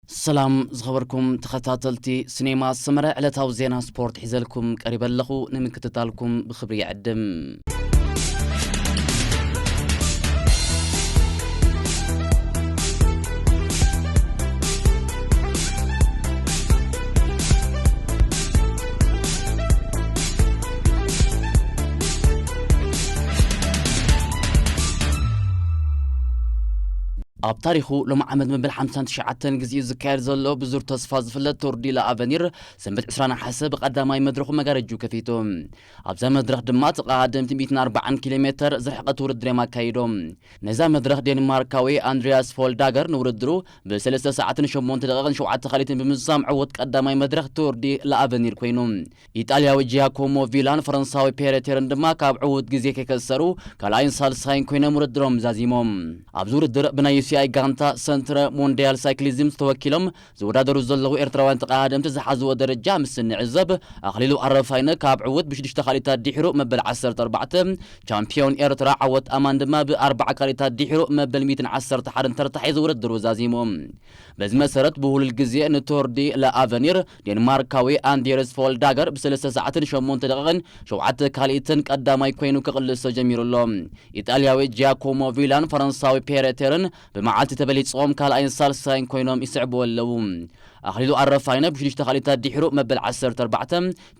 ሰላም ዝኸበርኩም ተኸታተልቲ ሲኔማ ሰመረ፣ ዕለታዊ ዜና ስፖርት ሒዘልኩም ቀሪበ ኣለኹ። ንምክትታልኩም ብኽብሪ ይዕድም። ኣብ ታሪኹ ሎሚ ዓመት መበል ሓምሳን ትሽዓተን ግዜኡ ዝካየድ ዘሎ ብዙር ተስፋ ዝፍለጥ ቱር ዲ ላ ኣቨኒር ሰንበት ዕስራ ነሓሰ ብቐዳማይ መድረኹ መጋረጅኡ ከፊቱ። ኣብዛ መድረኽ ድማ ተቐዳደምቲ ሚእትን ኣርባዓን ኪሎ ሜተር ዝርሕቐት ውድድር እዮም ኣካይዶም። ነዛ መድረኽ ዴንማርካዊ ኣንድሪያስ ፎልዳገር ንውድድሩ ብሰለስተ ሰዓትን ሸሞንተ ደቂቕን ሸውዓተ ካልኢትን ብምዝዛም ዕዉት ቀዳማይ መድረኽ ቱር ዲ ላ ኣቨኒር ኮይኑ። ኢጣልያዊ ጂያኮሞ ቪላን ፈረንሳዊ ፔሬ ቴርን ድማ ካብ ዕዉት ግዜ ከይከሰሩ ካልኣይን ሳልሳይን ኮይኖም ውድድሮም ዛዚሞም። ኣብዚ ውድድር ብናይ ዩ ሲ ኣይ ጋንታ ሰንትረ ሞንዲያል ሳይክሊዝም ዝተወኪሎም ዝወዳደሩ ዘለዉ ኤርትራውያን ተቐዳደምቲ ዝሓዝዎ ደረጃ ምስ እንዕዘብ፣ ኣኽሊሉ ኣረፋይነ ካብ ዕዉት ብሽዱሽተ ካልኢታት ድሒሩ መበል ዓሰርተ ኣርባዕተ፣ ቻምፒዮን ኤርትራ ዓወት ኣማን ድማ ብኣርባዓ ካልኢታት ድሒሩ መበል ሚእትን ዓሰርተ ሓደን ተርታ ሒዙ ውድድሩ ዛዚሙ። በዚ መሰረት ብህሉል ግዜ ንቶር ዲ ለኣቨኒር ዴንማርካዊ ኣንዴርስ ፎልዳገር ብሰለስተ ሰዓትን ሸሞንተ ደቂቕን ሸውዓተ ካልኢትን ቀዳማይ ኮይኑ ክቕልሶ ጀሚሩ ኣሎ። ኢጣልያዊ ጂያኮሞ ቪላን ፈረንሳዊ ፔሬ ቴርን ብመዓልቲ ተበሊጾም ካልኣይን ሳልሳይን ኮይኖም ይስዕብዎ ኣለዉ። ኣኽሊሉ ኣረፋይነ ብሽዱሽተ ካልኢታት ድሒሩ መበል ዓሰርተ ኣርባዕተ፣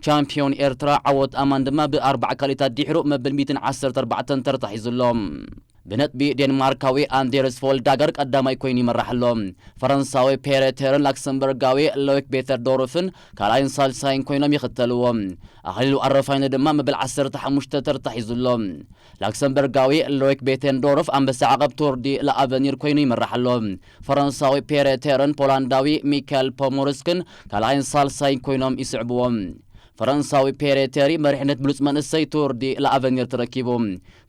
ቻምፒዮን ኤርትራ ዓወት ኣማን ድማ ብኣርባዓ ካልኢታት ድሒሩ መበል ሚእትን ዓሰርተ ኣርባዕተን ተርታ ሒዙ ኣሎ። ብነጥቢ ዴንማርካዊ ኣንዴርስ ፎልዳገር ቀዳማይ ኮይኑ ይመራሕ ኣሎ። ፈረንሳዊ ፔሬ ቴርን ላክሰምበርጋዊ ሎይክ ቤተርዶርፍን ካልኣይን ሳልሳይን ኮይኖም ይኽተልዎ። ኣኽሊሉ ኣረፋይነ ድማ መበል ዓሰርተ ሓሙሽተ ተርታ ሒዙ ኣሎ። ላክሰምበርጋዊ ሎይክ ቤተንዶርፍ ኣንበሳ ዓቐብ ቶር ዲ ለኣቨኒር ኮይኑ ይመራሕ ኣሎ። ፈረንሳዊ ፔሬ ቴርን ፖላንዳዊ ሚካኤል ፖሞርስክን ካልኣይን ሳልሳይን ኮይኖም ይስዕብዎም። ፈረንሳዊ ፔሬ ቴሪ መሪሕነት ብሉጽ መንእሰይ ቶር ዲ ለኣቨኒር ተረኪቡ።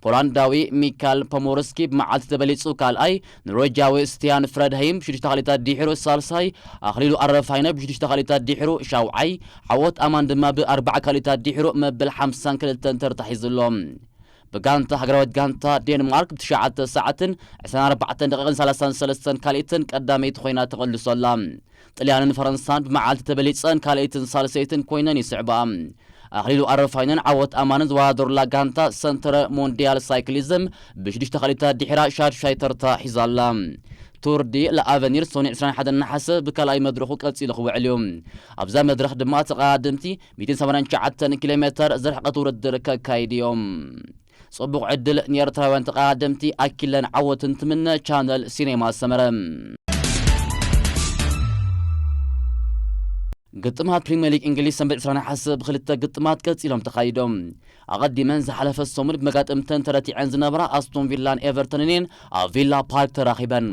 ፖላንዳዊ ሚካል ፖሞርስኪ ብመዓልቲ ተበሊጹ ካልኣይ፣ ኖርዌጃዊ ስቲያን ፍረድሃይም ብሽዱሽተ ካልኢታት ድሒሩ ሳልሳይ፣ ኣኽሊሉ ኣረፋይነ ብሽዱሽተ ካልኢታት ድሒሩ ሻውዓይ፣ ዓወት ኣማን ድማ ብኣርባዓ ካልኢታት ድሒሩ መበል ሓምሳን ክልተን ተርታ ሒዙ ኣሎ። ብጋንታ ሃገራዊት ጋንታ ዴንማርክ ብትሽዓተ ሰዓትን ዕስራን ኣርባዕተን ደቂቕን ሰላሳን ሰለስተን ካልኢትን ቀዳመይቲ ኮይና ተቐልሶ ኣላ። ጥልያንን ፈረንሳን ብመዓልቲ ተበሊጸን ካልኣይትን ሳልሰይትን ኮይነን ይስዕባ። ኣኽሊሉ ኣረፋይነን ዓወት ኣማንን ዝወዳደሩላ ጋንታ ሰንተረ ሞንዲያል ሳይክሊዝም ብሽዱሽተ ካልኢታት ድሒራ ሻድሻይ ተርታ ሒዛ ኣላ። ቱር ዲ ለኣቨኒር ሶኒ ዕስራን ሓደን ነሓሰ ብካልኣይ መድረኹ ቀጺሉ ክውዕል እዩ። ኣብዛ መድረኽ ድማ ተቐዳደምቲ ሚእትን ሰማንያን ትሽዓተን ኪሎ ሜተር ዝርሕቐት ውድድር ከካይዱ እዮም። ጽቡቕ ዕድል ንኤርትራውያን ተቐዳደምቲ ኣኪለን ዓወትን ትምነ። ቻነል ሲኔማ ሰመረ። ግጥማት ፕሪምየር ሊግ እንግሊዝ ሰንበት ዕስራ ነሓሰ ብክልተ ግጥማት ቀጺሎም ተኻይዶም። ኣቐዲመን ዝሓለፈ ሰሙን ብመጋጥምተን ተረቲዐን ዝነበራ ኣስቶን ቪላን ኤቨርተንን እየን ኣብ ቪላ ፓርክ ተራኺበን።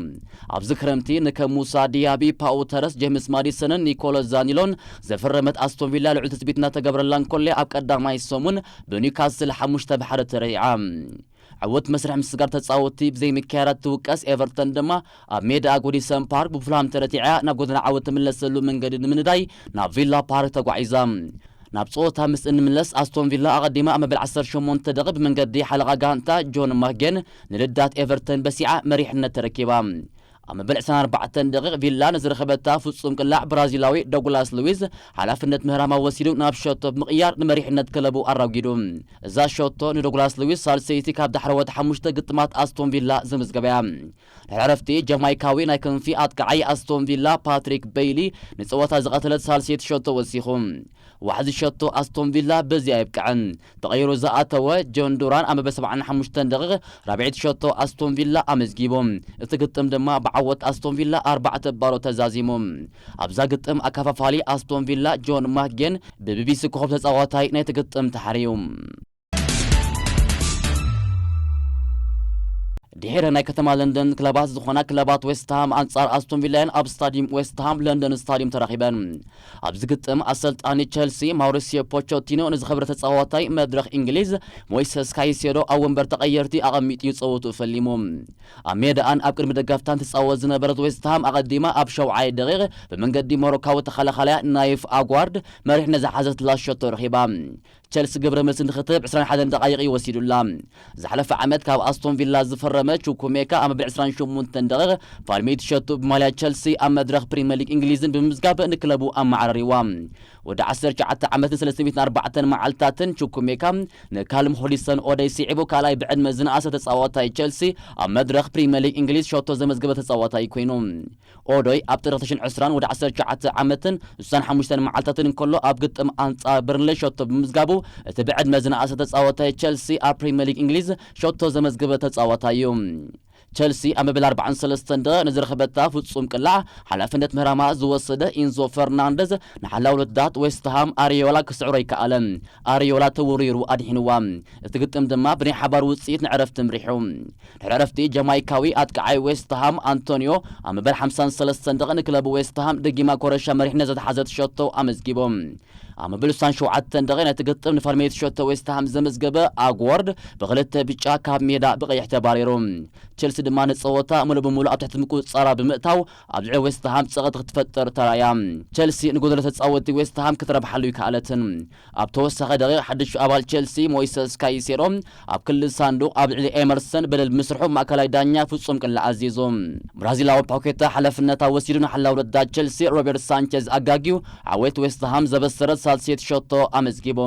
ኣብዚ ክረምቲ ንከም ሙሳ ዲያቢ፣ ፓኡ ተረስ፣ ጄምስ ማዲሰንን ኒኮሎ ዛኒሎን ዘፈረመት ኣስቶን ቪላ ልዑል ትጽቢት እናተገብረላ እንከሎ ኣብ ቀዳማይ ሰሙን ብኒውካስል ሓሙሽተ ብሓደ ተረቲዓ። ዕዉት መስርሕ ምስጋር ተጻወትቲ ብዘይምክያዳ ትውቀስ ኤቨርተን ድማ ኣብ ሜዳ ጎዲሰን ፓርክ ብፉልሃም ተረቲዓ ናብ ጎደና ዓወት ትምለሰሉ መንገዲ ንምንዳይ ናብ ቪላ ፓርክ ተጓዒዛ። ናብ ጸወታ ምስ እንምለስ ኣስቶን ቪላ ኣቐዲማ ኣብ መበል ዓሰርተ ሸሞንተ ደቒቕ ብመንገዲ ሓለቓ ጋንታ ጆን ማክጌን ንልዳት ኤቨርተን በሲዓ መሪሕነት ተረኪባ። ኣብ መበል ዕስራን ኣርባዕተን ደቒቕ ቪላ ንዝረኸበታ ፍጹም ቅላዕ ብራዚላዊ ዶግላስ ሉዊዝ ሓላፍነት ምህራማ ወሲዱ ናብ ሸቶ ብምቕያር ንመሪሕነት ክለቡ ኣራጒዱ። እዛ ሸቶ ንዶግላስ ሉዊዝ ሳልሰይቲ ካብ ዳሕረዎት ሓሙሽተ ግጥማት ኣስቶን ቪላ ዘመዝገበ እያ። ድሕሪ ዕረፍቲ ጀማይካዊ ናይ ክንፊ ኣጥቃዓይ ኣስቶን ቪላ ፓትሪክ በይሊ ንጸወታ ዝቐተለት ሳልሰይቲ ሸቶ ወሲኹ። ዋሕዚ ሸቶ ኣስቶን ቪላ በዚ ኣየብቅዐን። ተቐይሩ ዝኣተወ ጆን ዱራን ኣብ መበል ሰብዓን ሓሙሽተን ደቒቕ ራብዐይቲ ሸቶ ኣስቶን ቪላ ኣመዝጊቡ። እቲ ግጥም ድማ ብዓወት ኣስቶን ቪላ ኣርባዕተ ባዶ ተዛዚሙ። ኣብዛ ግጥም ኣከፋፋሊ ኣስቶን ቪላ ጆን ማክጌን ብቢቢሲ ኮኸብ ተጻዋታይ ናይቲ ግጥም ተሓርዩ። ድሒረ ናይ ከተማ ለንደን ክለባት ዝኾና ክለባት ዌስትሃም ኣንጻር ኣስቶን ቪላየን ኣብ ስታዲየም ዌስትሃም ለንደን ስታዲየም ተራኺበን። ኣብዚ ግጥም ኣሰልጣኒ ቸልሲ ማውሪሲዮ ፖቾቲኖ ንዝኸበረ ተጻዋታይ መድረኽ እንግሊዝ ሞይሰስ ካይሴዶ ኣብ ወንበር ተቐየርቲ ኣቐሚጡ እዩ ጸወትኡ ፈሊሙ። ኣብ ሜዳኣን ኣብ ቅድሚ ደጋፍታን ትጻወት ዝነበረት ዌስትሃም ኣቐዲማ ኣብ ሸውዓይ ደቂቕ ብመንገዲ ሞሮካዊ ተኸላኻላያ ናይፍ ኣጓርድ መሪሕነት ዝሓዘትላ ሸቶ ረኺባ። ቸልሲ ግብረ መልሲ ንክትህብ ዕስራን ሓደን ደቓይቕ እዩ ወሲዱላ። ዝሓለፈ ዓመት ካብ ኣስቶን ቪላ ዝፈረመ ቹኩሜካ ኣብ መበል ዕስራን ሸሞንተን ደቂቕ ፋልመይቲ ሸቶ ብማልያ ቸልሲ ኣብ መድረኽ ፕሪምየር ሊግ እንግሊዝን ብምምዝጋብ ንክለቡ ኣመዓራሪዋ። ወዲ ዓሰርተ ትሽዓተ ዓመትን ሰለስተ ሚእትን ኣርባዕተን መዓልታትን ቹኩሜካ ንካልም ሆዲሰን ኦደይ ስዒቡ ካልኣይ ብዕድመ ዝነኣሰ ተጻዋታይ ቸልሲ ኣብ መድረኽ ፕሪምየር ሊግ እንግሊዝ ሸቶ ዘመዝገበ ተጻዋታይ ኮይኑ። ኦዶይ ኣብ ጥሪ ክልተ ሽሕን ዕስራን ወዲ ዓሰርተ ትሽዓተ ዓመትን ስሳን ሓሙሽተን መዓልታትን እንከሎ ኣብ ግጥም ኣንጻር በርንሌ ሸቶ ብምምዝጋቡ እቲ ብዕድመ ዝነኣሰ ተጻዋታይ ቸልሲ ኣብ ፕሪምየር ሊግ እንግሊዝ ሸቶ ዘመዝገበ ተጻዋታይ እዩ። ቸልሲ ኣብ መበል ኣርባዓን ሰለስተን ደቂቕ ንዝረኸበታ ፍጹም ቅላዕ ሓላፍነት ምህራማ ዝወሰደ ኢንዞ ፈርናንደዝ ንሓላው ውድድራት ዌስትሃም ኣሪዮላ ክስዕሮ ኣይከኣለን። ኣሪዮላ ተወሪሩ ኣድሒንዋ። እቲ ግጥም ድማ ብናይ ሓባር ውጽኢት ንዕረፍቲ ምሪሑ። ድሕሪ ዕረፍቲ ጀማይካዊ ኣጥቃዓይ ዌስትሃም ኣንቶኒዮ ኣብ መበል ሓምሳን ሰለስተን ደቂቕ ንክለቡ ዌስትሃም ደጊማ ኮረሻ መሪሕነት ዘተሓዘት ሸቶ ኣመዝጊቦም። ኣብ መበል ስሳን ሸውዓተን ደቂቕ ናይቲ ግጥም ንፋልመይቲ ሸቶ ዌስትሃም ዘመዝገበ ኣግወርድ ብክልተ ብጫ ካብ ሜዳ ብቐይሕ ተባሪሩ። ቸልሲ ድማ ንጸወታ ምሉእ ብምሉእ ኣብ ትሕቲ ምቁጽጻራ ብምእታው ኣብ ልዕሊ ዌስትሃም ጸቕጢ ክትፈጥር ተራእያ። ቸልሲ ንጎደሎ ተጻወቲ ዌስትሃም ክትረብሓሉ ኣይከኣለትን። ኣብ ተወሳኺ ደቂቕ ሓድሽ ኣባል ቸልሲ ሞይሰስ ካይሴዶ ኣብ ክልል ሳንዱቕ ኣብ ልዕሊ ኤመርሰን በደል ብምስርሑ ማእከላይ ዳኛ ፍጹም ቅላዕ ኣዚዙ። ብራዚላዊ ፓኬታ ሓላፍነታ ወሲዱ ንሓላው ረዳት ቸልሲ ሮበርት ሳንቸዝ ኣጋግዩ ዓወት ዌስትሃም ዘበሰረት ሳልሴት ሸቶ ኣመዝጊቡ።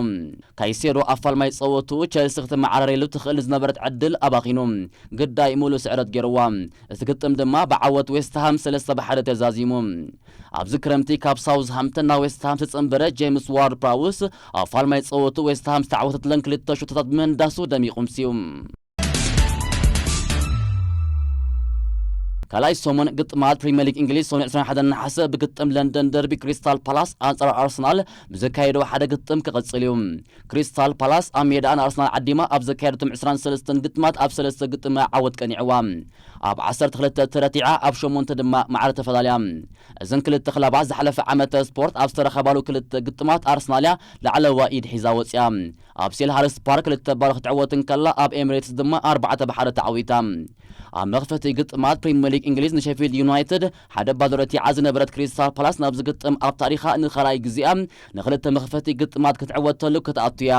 ካይሴዶ ኣብ ፋልማይ ጸወትኡ ቸልሲ ክትመዓራረየሉ ትኽእል ዝነበረት ዕድል ኣባኺኑ። ግዳይ ምሉእ ስዕረት ገይርዋ። እቲ ግጥም ድማ ብዓወት ዌስትሃም ሰለስተ ብሓደ ተዛዚሙ። ኣብዚ ክረምቲ ካብ ሳውዝሃምፕተን ናብ ዌስትሃም ዝተጸንበረ ጄምስ ዋርድ ፕራውስ ኣብ ፋልማይ ጸወቱ ዌስትሃም ዝተዓወተትለን ክልተ ሸቶታት ብምህንዳሱ ደሚቑ ኣምስዩ። ካልኣይ ሰሙን ግጥማት ፕሪምየር ሊግ እንግሊዝ ሰሙን ዕስራን ሓደን ነሓሰ ብግጥም ለንደን ደርቢ ክሪስታል ፓላስ ኣንጻር ኣርሰናል ብዘካየዶ ሓደ ግጥም ክቕጽል እዩ። ክሪስታል ፓላስ ኣብ ሜዳ ንኣርሰናል ዓዲማ ኣብ ዘካየደቶም ዕስራን ሰለስተን ግጥማት ኣብ ሰለስተ ግጥም ዓወት ቀኒዕዋ። ኣብ ዓሰርተ ክልተ ተረቲዓ ኣብ ሸሞንተ ድማ ማዕረ ተፈላልያ። እዘን ክልተ ክለባት ዝሓለፈ ዓመተ ስፖርት ኣብ ዝተረኸባሉ ክልተ ግጥማት ኣርሰናል እያ ላዕለዋይ ኢድ ሒዛ ወፂኣ። ኣብ ሴልሃርስት ፓርክ ክልተ ባዶ ክትዕወት እንከላ ኣብ ኤምሬትስ ድማ ኣርባዕተ ብሓደ ተዓዊታ። ኣብ መኽፈቲ ግጥማት ፕሪምየር ሊግ እንግሊዝ ንሼፊልድ ዩናይትድ ሓደ ባዶ ረቲዓ ዝነበረት ክሪስታል ፓላስ ናብዚ ግጥም ኣብ ታሪኻ ንኻልኣይ ግዜኣ ንኽልተ መኽፈቲ ግጥማት ክትዕወተሉ ክትኣቱ እያ።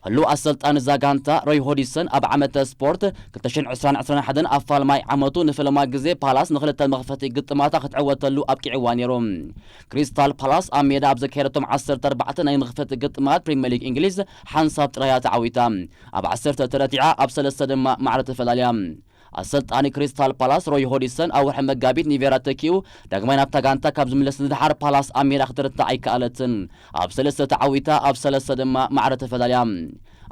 ህሉው ኣሰልጣኒ እዛ ጋንታ ሮይ ሆዲሰን ኣብ ዓመተ ስፖርት ክልተ ሽሕን ዕስራን ዕስራን ሓደን ኣብ ፋልማይ ዓመቱ ንፈለማ ግዜ ፓላስ ንኽልተ መኽፈቲ ግጥማታ ክትዕወተሉ ኣብቂዕዋ ነይሩ። ክሪስታል ፓላስ ኣብ ሜዳ ኣብ ዘካየደቶም ዓሰርተ ኣርባዕተ ናይ መኽፈቲ ግጥማት ፕሪምየር ሊግ እንግሊዝ ሓንሳብ ጥራይ እያ ተዓዊታ። ኣብ ዓሰርተ ተረቲዓ ኣብ ሰለስተ ድማ ማዕረ ተፈላልያ። ኣሰልጣኒ ክሪስታል ፓላስ ሮይ ሆዲሰን ኣብ ወርሒ መጋቢት ንቬራ ተኪኡ ዳግማይ ናብታ ጋንታ ካብ ዝምለስ ንድሓር ፓላስ ኣብ ሜዳ ክትርታዕ ኣይከኣለትን። ኣብ ሰለስተ ተዓዊታ ኣብ ሰለስተ ድማ ማዕረ ተፈላልያ።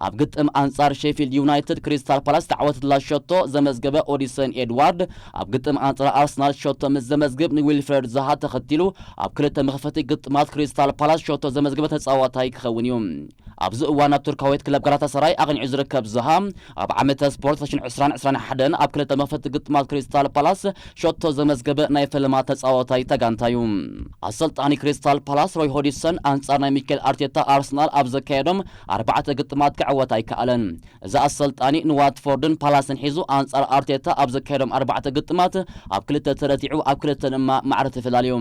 ኣብ ግጥም ኣንጻር ሼፊልድ ዩናይትድ ክሪስታል ፓላስ ዝተዓወተትላ ሸቶ ዘመዝገበ ኦዲሰን ኤድዋርድ ኣብ ግጥም ኣንጻር ኣርሰናል ሸቶ ምስ ዘመዝግብ ንዊልፍሬድ ዛሃ ተኸቲሉ ኣብ ክልተ መኽፈቲ ግጥማት ክሪስታል ፓላስ ሸቶ ዘመዝገበ ተጻዋታይ ክኸውን እዩ። ኣብዚ እዋን ኣብ ቱርካዊት ክለብ ጋላታሳራይ ኣቕኒዑ ዝርከብ ዛሃ ኣብ ዓመተ ስፖርት ክልተ ሽሕን ዕስራን ዕስራን ሓደን ኣብ ክልተ መኽፈቲ ግጥማት ክሪስታል ፓላስ ሸቶ ዘመዝገበ ናይ ፈለማ ተጻዋታይ እታ ጋንታ እዩ። ኣሰልጣኒ ክሪስታል ፓላስ ሮይ ሆዲሰን ኣንጻር ናይ ሚኬል ኣርቴታ ኣርሰናል ኣብ ዘካየዶም ኣርባዕተ ግጥማት ክዕወት ኣይከኣለን። እዚ ኣሰልጣኒ ንዋትፎርድን ፓላስን ሒዙ ኣንጻር ኣርቴታ ኣብ ዘካየዶም ኣርባዕተ ግጥማት ኣብ ክልተ ተረቲዑ ኣብ ክልተ ድማ ማዕረ ተፈላልዩ።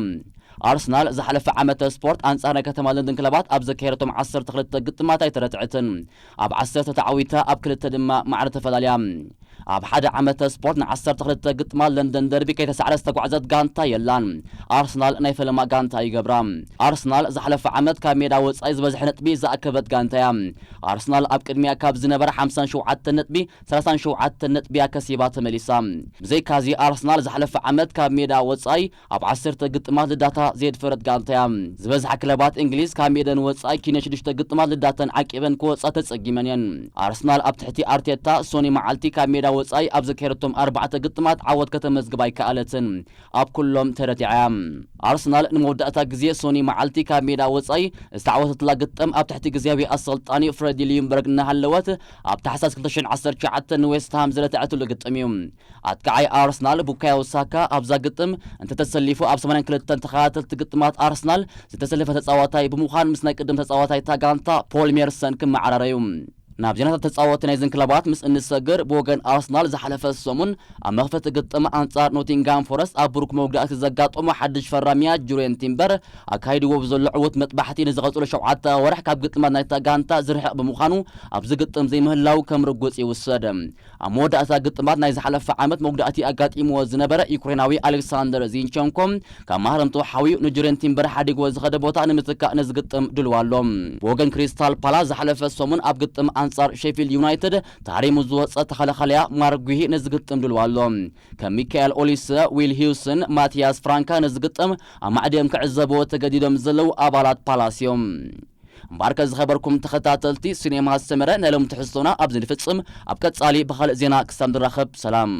ኣርሰናል ዝሓለፈ ዓመተ ስፖርት ኣንጻር ናይ ከተማ ለንደን ክለባት ኣብ ዘካየደቶም ዓሰርተ ክልተ ግጥማት ኣይተረትዐትን። ኣብ ዓሰርተ ተዓዊታ ኣብ ክልተ ድማ ማዕረ ተፈላልያ። ኣብ ሓደ ዓመተ ስፖርት ንዓሰርተ ክልተ ግጥማት ለንደን ደርቢ ከይተሳዕረ ዝተጓዕዘት ጋንታ የላን። ኣርሰናል ናይ ፈለማ ጋንታ ይገብራ። ኣርሰናል ዝሓለፈ ዓመት ካብ ሜዳ ወጻኢ ዝበዝሐ ነጥቢ ዝኣከበት ጋንታ እያ። ኣርሰናል ኣብ ቅድሚያ ካብ ዝነበረ ሓምሳን ሸውዓተን ነጥቢ ሰላሳን ሸውዓተን ነጥቢ እያ ከሲባ ተመሊሳ። ብዘይካዚ ኣርሰናል ዝሓለፈ ዓመት ካብ ሜዳ ወጻኢ ኣብ ዓሰርተ ግጥማት ልዳታ ዘየድፈረት ጋንታ እያ። ዝበዝሓ ክለባት እንግሊዝ ካብ ሜደን ወጻኢ ኪነ ሽዱሽተ ግጥማት ልዳተን ዓቂበን ክወጻ ተጸጊመን እየን። ኣርሰናል ኣብ ትሕቲ ኣርቴታ ሶኒ መዓልቲ ካብ ሜዳ ወጻኢ ኣብ ዘካየደቶም ኣርባዕተ ግጥማት ዓወት ከተመዝግብ ኣይከኣለትን። ኣብ ኩሎም ተረቲዓ እያ። ኣርሰናል ንመወዳእታ ግዜ ሶኒ መዓልቲ ካብ ሜዳ ወጻኢ ዝተዓወተትላ ግጥም ኣብ ትሕቲ ግዜያዊ ኣሰልጣኒ ፍሬዲ ሊዩምበርግ እናሃለወት ኣብ ታሕሳስ ክልተ ሽሕን ዓሰርተ ትሽዓተን ንዌስትሃም ዝረትዐትሉ ግጥም እዩ። ኣጥቃዓይ ኣርሰናል ቡካዮ ሳካ ኣብዛ ግጥም እንተተሰሊፉ ኣብ ሰማንያን ክልተን ተኸታተልቲ ግጥማት ኣርሰናል ዝተሰለፈ ተጻዋታይ ብምዃን ምስ ናይ ቅድም ተጻዋታይ እታ ጋንታ ፖል ሜርሰን ክመዓራረዩ። ናብ ዜናታት ተጻወቲ ናይዘን ክለባት ምስ እንሰግር፣ ብወገን ኣርሰናል ዝሓለፈ ሰሙን ኣብ መኽፈቲ ግጥም ኣንጻር ኖቲንጋም ፎረስት ኣብ ብሩክ መጉዳእቲ ዘጋጠሞ ሓድሽ ፈራሚያ ጁሬን ቲምበር ኣካይድዎ ብዘሎ ዕዉት መጥባሕቲ ንዝቐጽሉ ሸውዓተ ወርሕ ካብ ግጥማት ናይታ ጋንታ ዝርሕቕ ብምዃኑ ኣብዚ ግጥም ዘይምህላው ከም ርጉጽ ይውሰድ። ኣብ መወዳእታ ግጥማት ናይ ዝሓለፈ ዓመት መጉዳእቲ ኣጋጢምዎ ዝነበረ ዩክሬናዊ ኣሌክሳንደር ዚንቸንኮ ካብ ማህረምቱ ሓውዩ ንጁሬን ቲምበር ሓዲግዎ ዝኸደ ቦታ ንምትካእ ነዚ ግጥም ድልዋ ኣሎ። ብወገን ክሪስታል ፓላስ ዝሓለፈ ሰሙን ኣብ ግጥም ኣንጻር ሼፊልድ ዩናይትድ ተሃሪሙ ዝወጸ ተኸላኻሊያ ማርክ ጉሂ ነዚ ግጥም ድልዋ ኣሎ። ከም ሚካኤል ኦሊሰ፣ ዊል ሂውስን ማቲያስ ፍራንካ ነዚ ግጥም ኣብ ማዕድዮም ክዕዘብዎ ተገዲዶም ዘለዉ ኣባላት ፓላስ እዮም። እምበኣርከ ዝኸበርኩም ተኸታተልቲ ሲኔማ ሰመረ ናይ ሎም ትሕዝቶና ኣብዚ ንፍጽም። ኣብ ቀጻሊ ብኻልእ ዜና ክሳብ ንራኸብ ሰላም።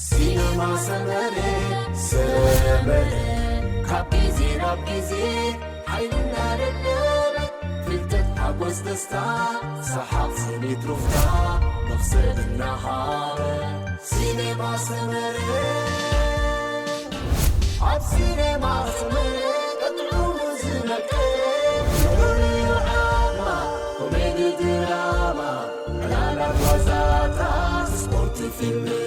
ሲነማ ሰመረ ሰመረ ካብ ግዜ ናብ ግዜ ሓይልና ደደበ ፍልጠት ሓጎስ ደስታ ሰሓቕ ስኒት ሩፍታ መኽሰብ እናሃበ ሲነማ ሰመረ ኣብ ሲነማ ሰመረ ቀጥዑ ዝነቀ ፍቕሪ ዓማ ኮሜዲ ድራማ ዕላላት ዋዛታት ስፖርት ፊልም